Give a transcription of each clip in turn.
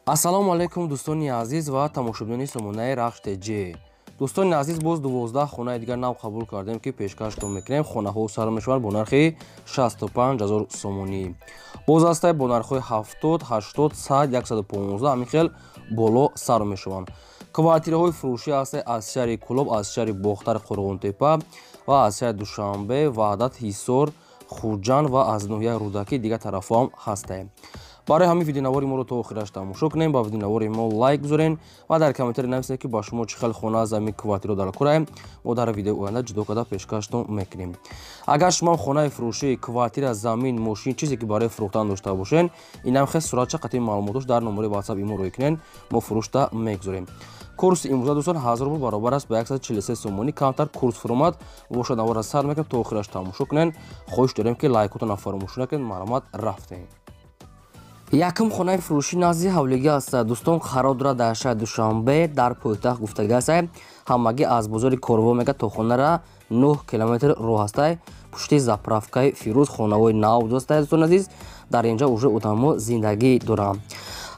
Ассалому алайкум, дӯстони азиз ва тамошобинони сомонаи Рахш ТЖ. Дӯстони азиз, боз 12 хонаи дигар нав қабул кардем, ки пешкаштон мекунем. Хонаҳо сар мешаванд бо нархи 65 ҳазор сомонӣ. Боз ҳастай бо нархҳои 70, 80, 100, 115, ҳамин хел боло сар мешаванд. Квартираҳои фурӯшӣ ҳастай аз шаҳри Кӯлоб, аз шаҳри Бохтар, Қурғонтепа ва аз шаҳри Душанбе, Ваҳдат, Ҳисор, Хуҷанд ва аз ноҳияи Рӯдакӣ, дигар тарафҳо ҳам ҳастай. Барои ҳамин видеонавори моро то охираш тамошо кунем, ба видеонавори мо лайк гузорен ва дар комментарий нависед, ки ба шумо чӣ хел хона аз ҳамин квартиро дар кораем. Мо дар видеои оянда ҷудо карда пешкаштон мекунем. Агар шумо хонаи фурӯшӣ, квартира, замин, мошин, чизе ки барои фурӯхтан дошта бошен, инам хел суратча қатъи маълумотош дар номери WhatsApp имо рӯй кунен, мо фурӯшта мегузорем. Курси имрӯза, дӯстон, 1000 рубл баробар аст ба 143 сомонӣ. Камтар курс фуромад бошад, навора сар мекунем, то охираш тамошо кунен. Хоҳиш дорем, ки лайкотонро фаромӯш накунед. Марҳамат, рафтем. Якум хонаи фурӯшӣ назди ҳавлигӣ аст, дӯстон, қарор дорад дар шаҳри Душанбе, дар пойтахт гуфтагӣ аст. Ҳамагӣ аз бозори Корво мега то хонара 9 километр роҳ ҳастай. Пушти заправкаи Фирӯз хонаҳои нав дӯстай. Дӯстони азиз, дар инҷа уже одамо зиндагӣ доранд.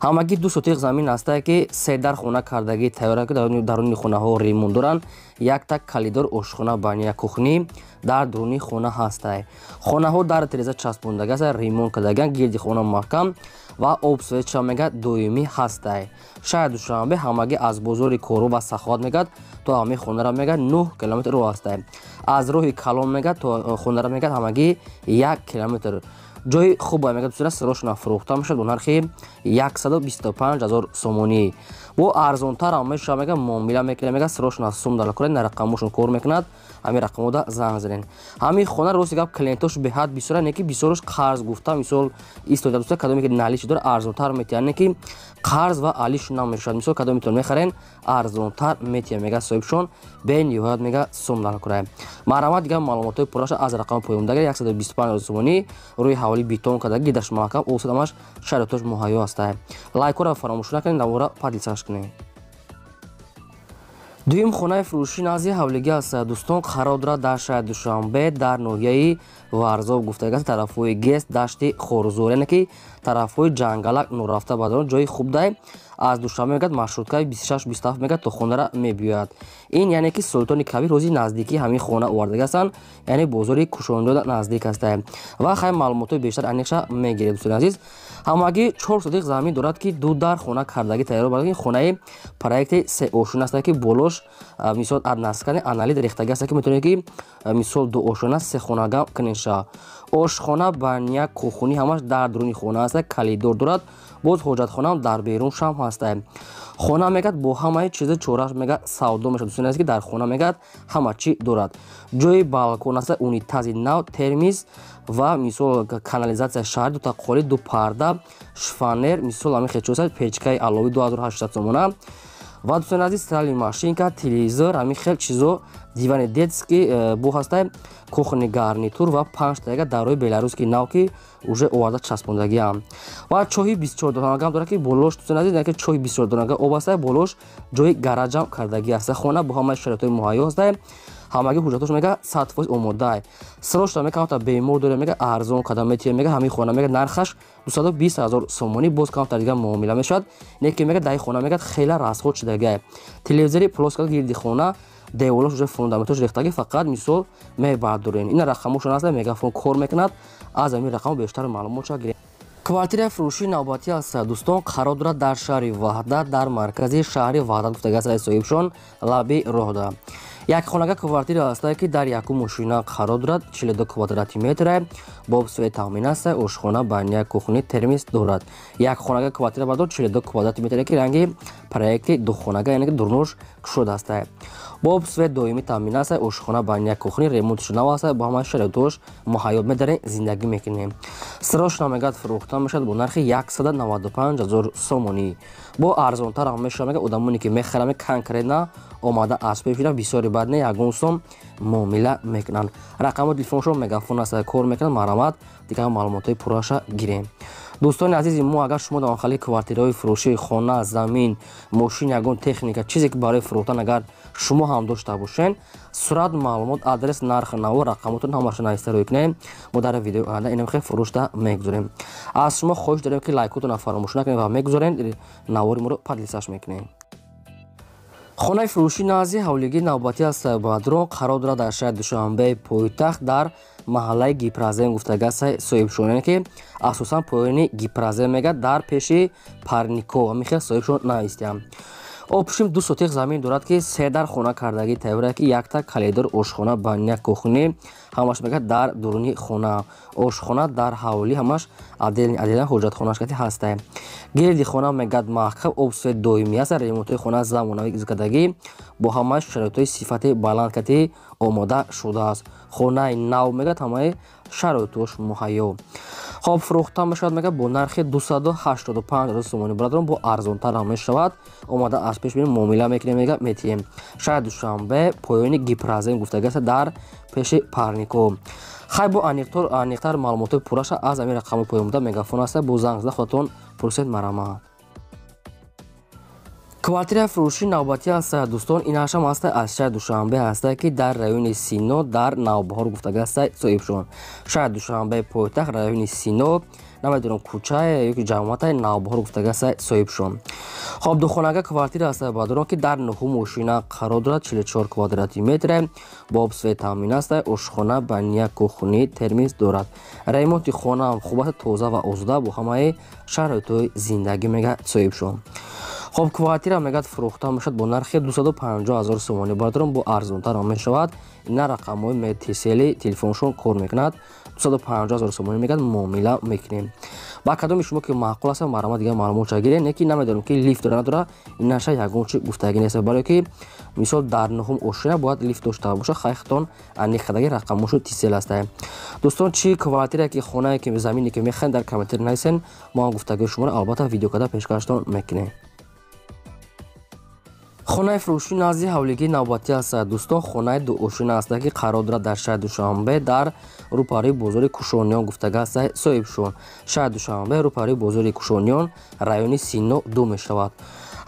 Ҳамагӣ 2 сотиқ замин ҳастае, ки се дар хона кардагӣ тайёра, ки даруни хонаҳо ремонт доранд. Якта калидор, ошхона, баня, кухни дар дуруни хона ҳастай. Хонаҳо дар тереза часпондагӣ аст, ремонт кардагиан, гирди хона маҳкам ва об светша мега доимӣ ҳастай. Шаҳри Душанбе, ҳамагӣ аз бозори Кору ва Саховат мегад то ҳамаи хонара мега 9 километр роҳ ҳастай. Аз роҳи калон мега то хонара мегад ҳамагӣ 1 километр. Ҷои хуб мега, дӯстона, сирошона фурӯхта мешавад бо нархи 125 ҳазор сомонӣ. Бо арзонтар ҳам мешавад, мега муомила мекунад, мега сирошона сум дар кора, на рақамошон кор мекунад, ҳамин рақамода занг занед. Ҳамин хона, рости гап, клиентош беҳад бисёра, не ки бисёрош қарз гуфта мисол истода. Дӯста, кадоме ки наличи дора, арзонтар метиҳад, не ки қарз ва алиш намешавад. Мисол, кадометон мехарен, арзонтар метиҳад, мега соҳибшон бениҳоят мега сум дар кора. Марҳамат, дигар маълумотҳои пурраша аз рақами поёндагар. 125 ҳазор сомонӣ, рӯи ҳавлӣ бетон карда, гидаш маҳкам, осадамаш шароитош муҳайё ҳастай. Лайкҳоро фаромӯш накунед, навора поделиться кунед. Дуюм хонаи фурӯшӣ назди ҳавлигӣ аст, дӯстон, қарор дорад дар шаҳри Душанбе, дар ноҳияи Варзоб гуфтагӣ аст, тарафҳои ГЭС, дашти Хорзор, яъне ки тарафҳои Ҷангалак норафта бадарон. Ҷои хуб дай. Аз Душанбе мегӯяд маршруткаи 26, 27 мегӯяд то хонара мебиёяд. Ин яъне ки Султони Кабир ҳозир наздикии ҳамин хона овардагӣ ҳастанд, яъне бозори Кушондода наздик ҳастанд. Ва хай, маълумотҳои бештар аниқша мегиред, дӯстони азиз. Ҳамагӣ 4 сотиқ замин дорад, ки ду дар хона кардагӣ тайёр бард. Хонаи проекти сеошона аст, ки болош мисол аднаскани аналит рехтагӣ аст, ки метавонед, ки мисол ду ошона, се хонага кунед ша. Ошхона, баня, кухни ҳамаш дар дуруни хона аст, калидор дорад. Боз ҳоҷатхонаам дар берун шам ҳаст. Хона мегӯяд бо ҳамаи чизи чораш мегӯяд савдо мешавад. Дӯстони азиз, ки дар хона мегӯяд ҳама чӣ дорад. Ҷои балкон аст, унитази нав, термис ва мисол канализатсия шаҳри, дута қоли, ду парда, шифоньер, мисол ҳамин хел чиз, печкаи аловӣ 2800 сомона. Ва, дӯстони азиз, стиральный машинка, телевизор, ҳамин хел чизо, дивани детский бо ҳастай, кухонный гарнитур ва панҷ тайга дарои беларусский нав, ки уже оварда часпондагиам. Ва чоҳи 24 донагам дорад, ки болош, дӯстони азиз, ки чоҳи 24 донага об ҳастай, болош ҷои гараҷам кардагӣ аст. Хона бо ҳамаи шароитҳои муҳайё ҳастай. Ҳамагӣ ҳуҷҷатош мега 100% омодаай. Срочно мега камтар бемор дорем, мега арзон карда метиҳем. Мега ҳамин хона мега нархаш 220 ҳазор сомонӣ, боз камтар дигар муомила мешавад. Не ки мега дар хона мега хела расход шудагиай. Телевизори плоска, гирди хона деволош уже фундаментош рехтагӣ, фақат мисол мебардорен. Ина рақамошон аст, мегафон кор мекунад, аз ҳамин рақам бештар маълумот гирем. Квартираи фурӯшии навбатӣ аст, дӯстон, қарор дорад дар шаҳри Ваҳдат, дар маркази шаҳри Ваҳдат гуфтагӣ аст соҳибшон, лаби роҳда. Як хонага квартира аст, ки дар якум мошина қарор дорад, 42 квадрати метра, бо свет таъмин аст, ошхона, баня, кухни, термис дорад. Як хонага квартира бардор, 42 квадрати метра, ки ранги проекти духонага, яъне ки дурнош кушода аст. Бо свет доимӣ таъмин аст, ошхона, баня, кухни, ремонтш нав аст, бо ҳамаи шароитош муҳайё, медарем, зиндагӣ мекунем. Срочно мегӯяд фурӯхта мешавад бо нархи 195 ҳазор сомонӣ. Бо арзонтар ҳам мешавад, мега одамоне ки мехаранд, конкретно омада аз пеш бира, бисёри бад не, ягон сом муомила мекунанд. Рақами телефоншон мегафон аст, кор мекунад. Марҳамат, дигар маълумотҳои пурраша гирем. Дӯстони азизи мо, агар шумо дар хали квартираҳои фурӯшии хона, замин, мошин, ягон техника, чизе ки барои фурӯхтан агар шумо ҳам дошта бошен, сурат, маълумот, адрес, нарх, наво, рақамотон ҳамаша нависта рӯй кунем. Мо дар видеои оянда инам хел фурӯшда мегузорем. Аз шумо хоҳиш дорем, ки лайкотонро фаромӯш накунед ва мегузорем, навори моро поделиться мекунем. Хонаи фурӯшӣ назди ҳавлигии навбатӣ аст, Бадрон, қарор дорад дар шаҳри Душанбе, пойтахт, дар маҳаллаи Гипрозем гуфтагаст соҳибшон, яъне ки асосан поёни Гипрозем мегӯяд, дар пеши Парнико ҳамин хел соҳибшон навистиям. Общим 2 сотих замин дорад, ки се дар хона кардагӣ тайёра, ки якта калидор, ошхона, баня, кухни ҳамаш мегӯяд дар дуруни хона, ошхона дар ҳавлӣ, ҳамаш отдельно отдельно ҳоҷатхонааш кати ҳастай. Гирди хона мегӯяд маҳкам, об, свет доимӣ аст, ремонтҳои хона замонавӣ кардагӣ, бо ҳамаи шароитҳои сифати баланд кати омода шудааст. Хонаи нав мегӯяд, ҳамаи шароитҳош муҳайё. Хоб, фурӯхта мешавад, мегӯяд, бо нархи 285 ҳазор сомонӣ. Бародарон, бо арзонтар ҳам мешавад, омада аз пеш бинем, муомила мекунем, мегӯяд, метиҳем. Шаҳри Душанбе, поёни Гипрозем гуфтагаст, дар пеши Парнико. Хай, бо аниқтар маълумотҳои пурраша аз ҳамин рақами поён буда мегафон аста, бо занг зада худатон пурсед, марамад. Квартираи фурӯшии навбатӣ аст, дӯстон, инашам ҳаста аз шаҳри Душанбе ҳаста, ки дар райони Сино, дар Навбаҳор гуфтагаста соҳибшон. Шаҳри Душанбе, пойтахт, райони Сино, намедонам кӯчае ёки ҷамоатае, Навбаҳор гуфтагаста соҳибшон. Хоб, духонага квартира аст, бадрон, ки дар нуҳум мошина қарор дорад, 44 квадрати метре, бо об, свет таъмин аст, ошхона, баня, кухни, термис дорад. Ремонти хонаам хуб аст, тоза ва озода, бо ҳамаи шароитҳои зиндагӣ, мегӯяд соҳибшон. Хоб, квартира мегӯяд фурӯхта мешавад бо нархи 250 ҳазор сомонӣ. Бародарон, бо арзонтар ҳам мешавад. Ина рақамҳои тисели телефоншон кор мекунад. 250 ҳазор сомонӣ мегӯяд, муомила мекунем. Ба кадоми шумо ки маъқул аст, марҳамат, дигар маълумотша гиред. Не ки намедонам, ки лифт дора, надора, инаша ягон чи гуфтагӣ нест, барое ки мисол дар нуҳум ошина бояд лифт дошта боша. Хайхтон аниқ кардаги рақамҳошо тисел аста. Дӯстон, чи квартира ки, хонае ки, замине ки мехоҳед, дар комментар нависен, мо ҳам гуфтагии шуморо албатта видео карда пешкаштон мекунем. Хонаи фурӯшӣ назди ҳавлигии навбатӣ аст, дӯстон, хонаи дуошина аст, ки қарор дорад дар шаҳри Душанбе, дар рӯпарӯи бозори Кушониён гуфтагаст соҳибшон. Шаҳри Душанбе, рӯпарӯи бозори Кушониён, райони Сино ду мешавад.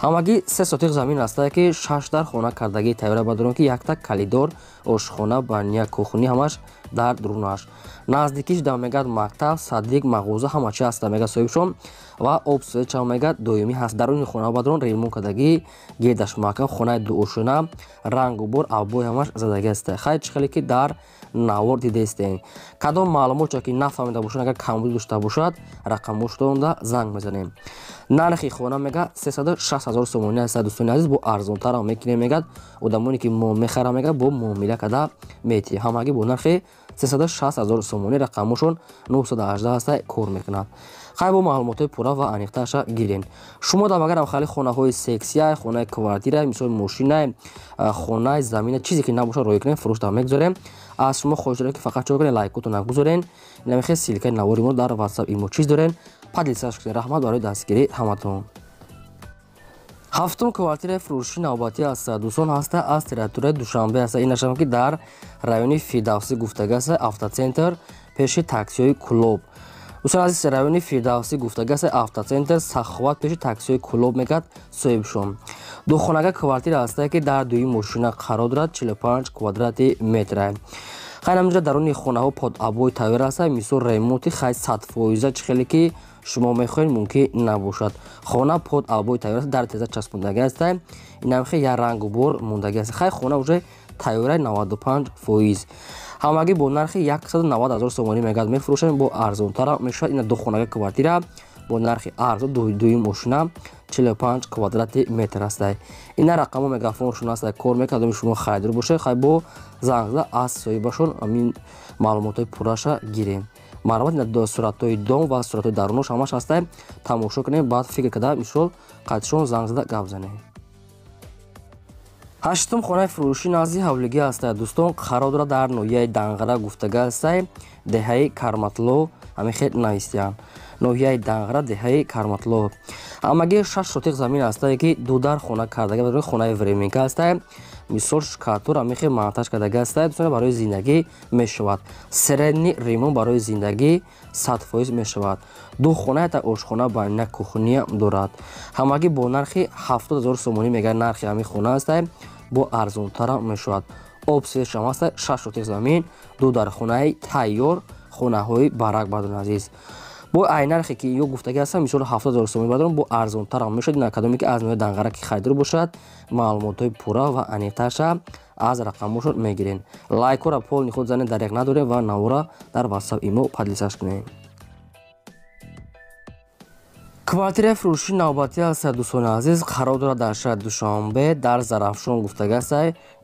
Ҳамагӣ 3 сотих замин аст, ки шаш дар хона кардагии тайёра, бадрон, ки якта калидор, ошхона, баня, кухни ҳамаш дар дурунаш. Наздикиш да мегӯяд мактаб, садик, мағоза, ҳама чи ҳаста, мегӯяд соҳибшон, ва об, свет чам мегӯяд доимӣ ҳаст. Даруни хона, бадрон, ремонт кардагӣ, гирдаш маҳкам, хонаи дуошина, рангу бор, обои ҳамаш задагӣ аст. Хай, чӣ хеле ки дар навор дидаистем. Кадом маълумотча ки нафаҳмида бошад, агар камбуд дошта бошад, рақамҳошонда занг мезанем. Нархи хона мегӯяд 360 ҳазор сомонӣ аст, дӯстони азиз, бо арзонтар ҳам мекунем, мегӯяд, одамоне ки мо мехарам, мегӯяд, бо муомила карда метиҳем. Ҳамагӣ бо нархи 360 ҳазор сомонӣ, рақамҳошон 918 ҳаста, кор мекунад. Хай, бо маълумотҳои пурра ва аниқтарша гирен. Шумо дам агарам хали хонаҳои сексия, хонаи квартира, мисол мошина, хонаи, замина, чизе ки набошад, рӯй кунем, фурӯшда мегузорем. Аз шумо хоҳиш дорем, ки фақат чо кунед? Лайкотона гузорен, намехе ссылкаи навори мо дар WhatsApp, имо чиз дорен, поделиться кунед. Раҳмат барои дастгирии ҳаматон. Ҳафтум квартираи фурӯши навбатӣ аст, дӯстон, ҳаста аз территорияи Душанбе аст, инашам ки дар райони Фирдавсӣ гуфтагаст, автоцентр, пеши таксиҳои Кулоб. Дӯстон азиз, райони Фирдавсӣ гуфтагаст, автоцентр Саховат, пеши таксиҳои Кулоб, мегӯяд соҳибшон. Духонага квартира ҳаста, ки дар дуюм мошина қарор дорад, 45 квадрати метра. Хай, наминҷа даруни хонаҳо под обои тайёр аст, мисол ремонти хай 100%, чӣ хеле ки шумо мехоҳед, мумкин набошад. Хона под обои тайёр аст, дар теза часпондагӣ аст, инамхе як рангу бор мондагӣ аст. Хай, хона уже тайёраи 95%. Ҳамагӣ бо нархи 190 ҳазор сомонӣ мегӯяд мефурӯшем, бо арзонтара мешавад. Ина духонага квартира бо нархи арзон, дуюм мошина, 45 квадрати метр аст. Ина рақамҳо мегафоншон аст, кор мекардам, шумо харидор бошед, хай, бо занг зада аз соҳибашон ҳамин маълумотҳои пурраша гирем. Марҳамат, ина суратҳои дом ва суратҳои дарунош ҳамаш ҳаста, тамошо кунем, баъд фикр карда, мисол қадшон занг зада гап занем. Ҳаштум хонаи фурӯшӣ назди ҳавлигӣ аст, дӯстон, қарор дорад дар ноҳияи Данғара гуфтага аст, деҳаи Карматло, ҳамин хел навистиянд. Ноҳияи Данғара, деҳаи Карматло. Ҳамагӣ 6 сотиқ замин ҳастае, ки ду дар хона кардага, хонаи временка ҳастае. Мисол штукатур ҳамин хел монтаж кардага ҳастае, дӯстон, барои зиндагӣ мешавад. Средний ремонт барои зиндагӣ 100% мешавад. Ду хона, ята ошхона, баня, кухня дорад. Ҳамагӣ бо нархи 70 0 сомонӣ мегӯяд нархи ҳамин хона ҳастае, бо арзонтарам мешавад. Об сешам ҳастае, 6 сотиқ замин, ду дар хонаи тайёр, хонаҳои барак, бардони азиз. Бо ай нархе ки ё гуфтагӣ ҳастам, мисол 70 0 сомонӣ бардорам, бо арзонтарам мешавад. Ин кадоме ки аз ноҳияи Данғара ки харидор бошад, маълумотҳои пурра ва аниқтарша аз рақамҳошон мегирен. Лайкҳоро полни худ занед, даряк надорем ва навора дар ватсап имо поделиться кунем. Квартираи фурӯшии навбатӣ аст, дӯстони азиз, қарор дорад дар шаҳри Душанбе, дар Зарафшон гуфтагӣ аст,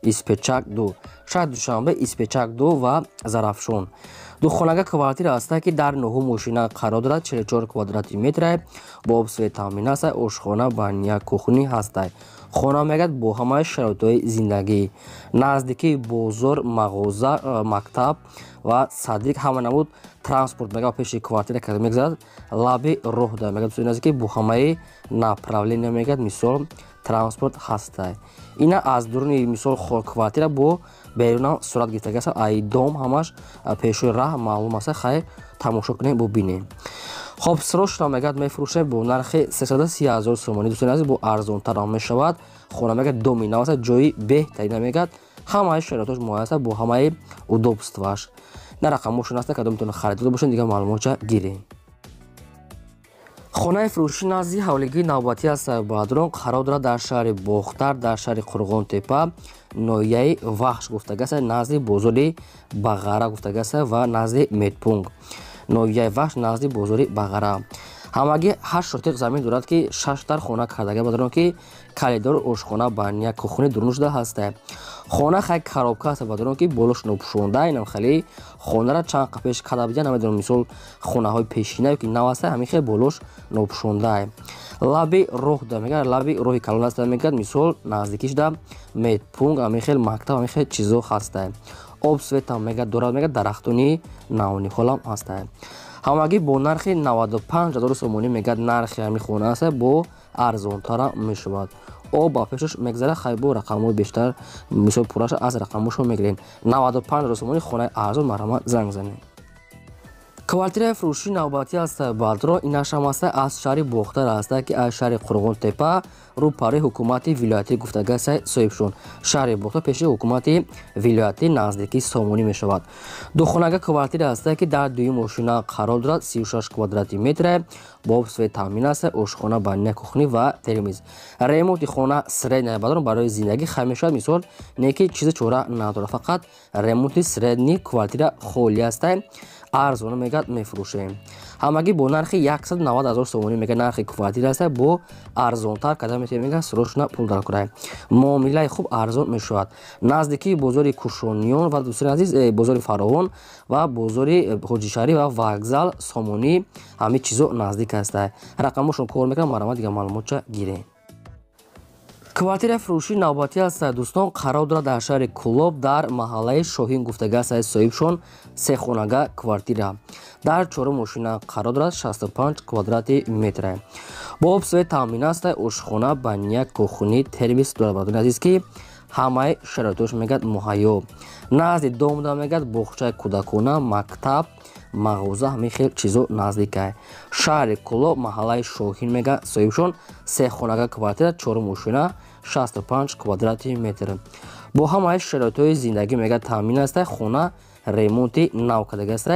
Испечак 2. Шаҳри Душанбе, Испечак 2 ва Зарафшон. Духонага квартира аст, ки дар нӯҳум мошина қарор дорад, 44 квадрати метр, бо об свет таъмин аст, ошхона, баня, кухни ҳаст. Хона мегӯяд бо ҳамаи шароитҳои зиндагӣ. Наздикии бозор, мағоза, мактаб ва садик, ҳама намуд транспорт мегӯяд пеши квартира ка мегузарад, лаби роҳ да мегӯяд, дӯстони азиз, ки бо ҳамаи направления мегӯяд мисол транспорт ҳаст. Ина аз дуруни мисол квартира бо берунам сурат гирифтага аст, ай дом ҳамаш пешои раҳ маълум аст. Хайр, тамошо кунем, бубинем. Хоб, срочно мегӯяд мефурӯшем бо нархи 330 0 сомонӣ, дӯстони азиз, бо арзонтарам мешавад. Хона мегӯяд доми нав аст, ҷои беҳтарина мегӯяд, ҳамаи шароитош муайян аст бо ҳамаи удобстваш. На рақамҳошон аст, кадомтон харидор бошед, дигар маълумотча гирем. Хонаи фурӯшӣ назди ҳавлигии навбатӣ аст, баъдрон қарор дорад дар шаҳри Бохтар, дар шаҳри Қурғонтепа, ноҳияи Вахш гуфтага аст, назди бозори Бағара гуфтага аст ва назди медпункт. Ноҳияи Вахш, назди бозори Бағара. Ҳамагӣ 8 сотиқ замин дорад, ки 6 дар хона кардага, бадрон ки калидор, ошхона, баня, кухни дурун шуда ҳаст. Хона хай коробка аст, бадрон ки болош нопӯшонда, инам хеле хонара чанд қа пеш када бидя, намедонам, мисол хонаҳои пешина ё ки нав аст, ҳамин хел болош нопӯшонда. Лаби роҳ да мегӯяд, лаби роҳи калон аст мегӯяд, мисол наздикиш да медпункт, ҳамин хел мактаб, ҳамин хел чизо ҳаст. Об светам мегӯяд дорад, мегӯяд дарахтони навниҳолам ҳаст. Ҳамагӣ бо нархи 95 0 сомонӣ мегӯяд нархи ҳамин хона аст, бо арзонтара мешавад. Об ба пешаш мегзарад, хай бо рақамҳои бештар мисол пурраша аз рақамҳошон мегирем. 95 0 сомонӣ хонаи арзон, марҳамат занг занед. Квартираи фурӯшии навбатӣ аст, баъдро инашам аст аз шаҳри Бохтар аст, ки аз шаҳри Қурғонтепа рӯпари ҳукумати вилоятӣ гуфтага аст соҳибшон. Шаҳри Бохтар пеши ҳукумати вилоятӣ наздикии Сомонӣ мешавад. Духонага квартира аст, ки дар дуюм мошина қарор дорад, 36 квадрати метр, бо об свет таъмин аст, ошхона, баня, кухни ва термиз. Ремонти хона средняя, баъдрон барои зиндагӣ хай мешавад, мисол не ки чизи чора надорад, фақат ремонти средний, квартира холӣ аст. Арзона мегӯяд мефурӯшем. Ҳамагӣ бо нархи 190 0 сомонӣ мегӯяд нархи квартира аст, бо арзонтар карда метавонем, мегӯяд срочно пул дар кунед. Муомилаи хуб, арзон мешавад. Наздикии бозори Кушониён ва дӯстони азиз, бозори Фаровон ва бозори Ҳоҷишаҳрӣ ва вокзал Сомонӣ, ҳамин чизо наздик аст. Рақамҳошон кор мекунам, марҳамат дигар маълумотча гирем. Квартираи фурӯшии навбатӣ аст, дӯстон, қарор дорад дар шаҳри Кӯлоб, дар маҳаллаи Шоҳин гуфтага аст соҳибшон, сехонага квартира. Дар чорум мошина қарор дорад, 65 квадрати метр. Бо об свет таъмин аст, ошхона, баня, кухни, термис дорад, бардони азиз, ки ҳамаи шароитош мегӯяд муҳайё. Назди дом да мегӯяд боғчаи кӯдакона, мактаб, мағоза, ҳамин хел чизо наздикай. Шаҳри Кӯлоб, маҳаллаи Шоҳин мегӯяд соҳибшон, сехонага квартира, чорум мошина, 65 квадрати метр. Бо ҳамаи шароитҳои зиндагӣ мегӯяд таъмин аст, хона ремонти нав кардага аст,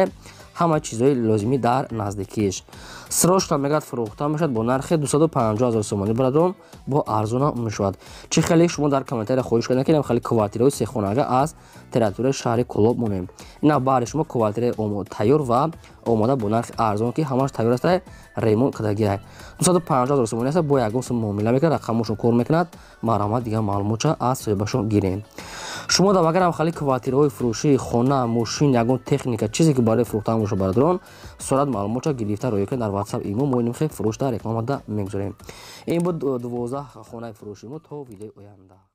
ҳама чизҳои лозимӣ дар наздикиш. Срочно мегӯяд фурӯхта мешавад бо нархи 250 0 сомонӣ, бародарон, бо арзона мешавад. Чӣ хеле шумо дар комментария хоҳиш кардем, ки хеле квартираҳои сехонага аз территорияи шаҳри Кӯлоб монем. Ина баҳри шумо квартираи тайёр ва омода бо нархи арзон, ки ҳамаш тайёр аст, ремонт кардагиай. 250 0 сомонӣ аст, бо ягон сум муомила мекунад, рақамҳошон кор мекунад, марҳамат дигар маълумотча аз соҳибашон гирем. Шумо дар агарам хеле квартираҳои фурӯшии хона, мошин, ягон техника, чизе ки барои фурӯхтан бошад, бародарон, сурат маълумотча гирифта роя кунед дар WhatsApp имо, мо иним хел фурӯш дар рекламада мегузорем. Ин буд 12 хонаи фурӯши мо. То видеои оянда.